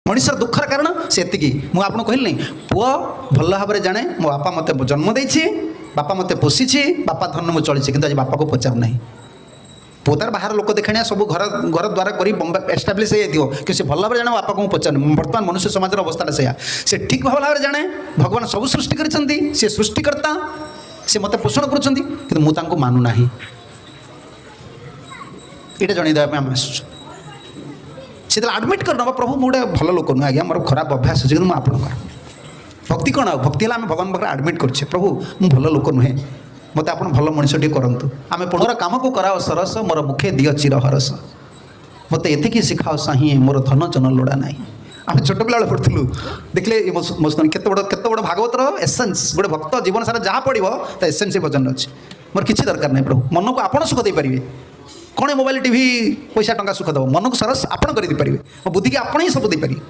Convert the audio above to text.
ମଣିଷର ଦୁଃଖର କାରଣ ସେ ଏତିକି। ମୁଁ ଆପଣଙ୍କୁ କହିଲି ନାହିଁ, ପୁଅ ଭଲ ଭାବରେ ଜାଣେ ମୋ ବାପା ମୋତେ ଜନ୍ମ ଦେଇଛି, ବାପା ମୋତେ ପୋଷିଛି, ବାପା ଧନ ମୁଁ ଚଳିଛି, କିନ୍ତୁ ଆଜି ବାପାକୁ ପଚାରୁନାହିଁ। ପୁଅ ତାର ବାହାର ଲୋକ ଦେଖାଣିଆ ସବୁ ଘର ଘର ଦ୍ୱାରା କରି ବମ୍ବେ ଏଷ୍ଟାବ୍ଲିଶ୍ ହେଇଯାଇଥିବ, କିନ୍ତୁ ସେ ଭଲ ଭାବରେ ଜାଣେ ବାପାକୁ ମୁଁ ପଚାରୁନି। ବର୍ତ୍ତମାନ ମନୁଷ୍ୟ ସମାଜର ଅବସ୍ଥାଟା ସେଇଆ। ସେ ଠିକ୍ ଭଲ ଭାବରେ ଜାଣେ ଭଗବାନ ସବୁ ସୃଷ୍ଟି କରିଛନ୍ତି, ସେ ସୃଷ୍ଟିକର୍ତ୍ତା, ସେ ମୋତେ ପୋଷଣ କରୁଛନ୍ତି, କିନ୍ତୁ ମୁଁ ତାଙ୍କୁ ମାନୁନାହିଁ। ଏଇଟା ଜଣେଇ ଦେବା ପାଇଁ ଆମେ ଆସୁଛୁ। ସେ ଯେତେବେଳେ ଆଡ଼ମିଟ୍ କରିନେବ, ପ୍ରଭୁ, ମୁଁ ଗୋଟେ ଭଲ ଲୋକ ନୁହେଁ ଆଜ୍ଞା, ମୋର ଖରାପ ଅଭ୍ୟାସ ଅଛି, କିନ୍ତୁ ମୁଁ ଆପଣଙ୍କର। ଭକ୍ତି କ'ଣ ଆଉ? ଭକ୍ତି ହେଲା ଆମେ ଭଗବାନ ପାଖରେ ଆଡ଼ମିଟ୍ କରୁଛେ, ପ୍ରଭୁ, ମୁଁ ଭଲ ଲୋକ ନୁହେଁ, ମୋତେ ଆପଣ ଭଲ ମଣିଷ ଟିକେ କରନ୍ତୁ। ଆମେ ମୋର କାମକୁ କରାଅ ସରସ, ମୋର ମୁଖେ ଦିଅ ଚିର ହରସ, ମୋତେ ଏତିକି ଶିଖାଅ ସାହିଁ, ମୋର ଧନ ଜନ ଲୋଡ଼ା ନାହିଁ। ଆମେ ଛୋଟ ପିଲାବେଳେ ପଢ଼ୁଥିଲୁ। ଦେଖିଲେ ଏ କେତେ ବଡ଼ ଭାଗବତର ଏସେନ୍ସ। ଗୋଟେ ଭକ୍ତ ଜୀବନ ସାରା ଯାହା ପଢ଼ିବ, ତା ଏସେନ୍ସ ଏ ଭଜନରେ ଅଛି। ମୋର କିଛି ଦରକାର ନାହିଁ ପ୍ରଭୁ, ମନକୁ ଆପଣ ସୁଖ ଦେଇପାରିବେ। କ'ଣ ମୋବାଇଲ, ଟିଭି, ପଇସା, ଟଙ୍କା ସୁଖ ଦେବ? ମନକୁ ସରସ ଆପଣ କରିଦେଇପାରିବେ। ମୋ ବୁଦ୍ଧିକି ଆପଣ ହିଁ ସବୁ ଦେଇପାରିବେ।